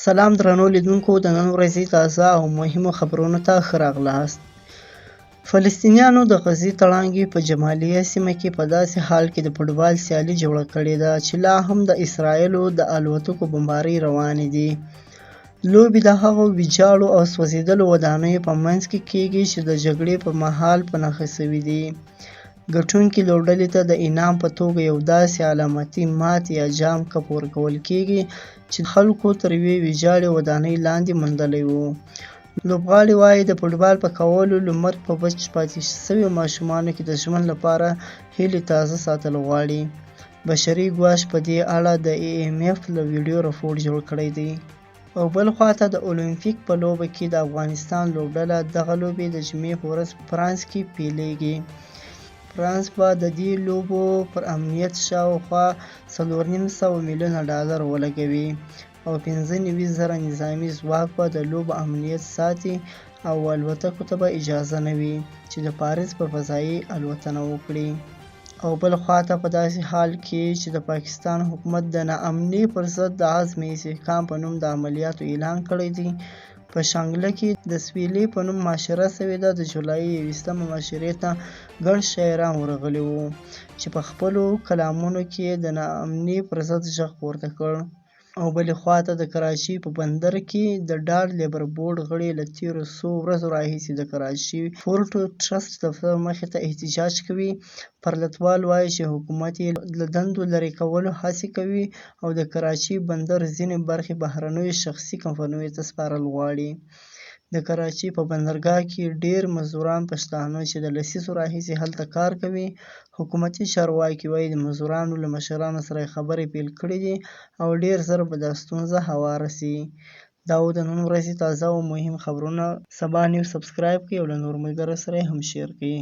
سلام درنو لیدونکو، د نن ورځې تازه او مهمو خبرونو ته ښه راغلاست. فلسطینیانو د غزې تړانګې په جمالیه سیمه کې په داسې حال کې د فوټبال سیالي جوړه کړې ده چې لا هم د اسراییلو د الوتکو بمبارۍ روانې دي. لوبې د هغو ویجاړو او سوځېدلو ودانیو په منځ کې کېږي چې د جګړې پر مهال په نښه شوې دي. ګټونکې لوبډلې ته د انعام په توګه یو داسې علامتي مات یا جام کپ ورکول کېږي چې خلکو تر یوې ویجاړې ودانۍ لاندې موندلی و. لوبغاړي وايي، د فوټبال په کولو له مرګ په بچ پاتې شویو ماشومانو کې د ژوند لپاره هیلې تازه ساتل غواړي. بشري ګواښ په دې اړه د ای ایم ایف له ویډیو رپورټ جوړ کړی دی. او بل خوا ته د اولمپیک په لوبو کې د افغانستان لوبډله دغه لوبې د جمعې په ورځ فرانس کې پیلېږي. فرانس به د دې لوبو پر امنیت شاوخوا 4.5 میلیونه ډالر ولګوي او 95,000 نظامي ځواک به د لوبو امنیت ساتي او الوتکو ته به اجازه نه وي چې د پاریس پر فضایي الوتنه وکړي. او بل خوا ته په داسې حال کې چې د پاکستان حکومت د ناامنۍ پر ضد د عزم استحکام په نوم د عملیاتو اعلان کړی دی، په شانګله کې د سویلې په نوم معاشره شوې ده. د جولای 21مه معاشرې ته ګڼ شاعران ورغلي وو چې په خپلو کلامونو کې یې د ناامنۍ پر ضد غږ پورته کړ. او بلې خوا ته د کراچۍ په بندر کې د ډاډ لیبر بورډ غړي له تېرو څو ورځو راهیسې د کراچۍ پورټ ټرسټ دفتر مخې ته احتجاج کوي. پرلتوال وايي چې حکومت یې له دندو لرې کولو هڅې کوي او د کراچۍ بندر ځینې برخې بهرنیو شخصي کمپنیو ته سپارل غواړي. د کراچۍ په بندرګاه کې ډېر مزدوران پښتانه چې د لسیزو راهیسې هلته کار کوي. حکومتي چارواکي وايي، د مزدورانو له مشرانو سره یې خبرې پیل کړې دي او ډېر زر به دا ستونزه هواره شي. دا وو د نن ورځې تازه او مهم خبرونه. سبا نیوز سبسکرایب کړئ او له نورو ملګرو سره یې هم شیر کړئ.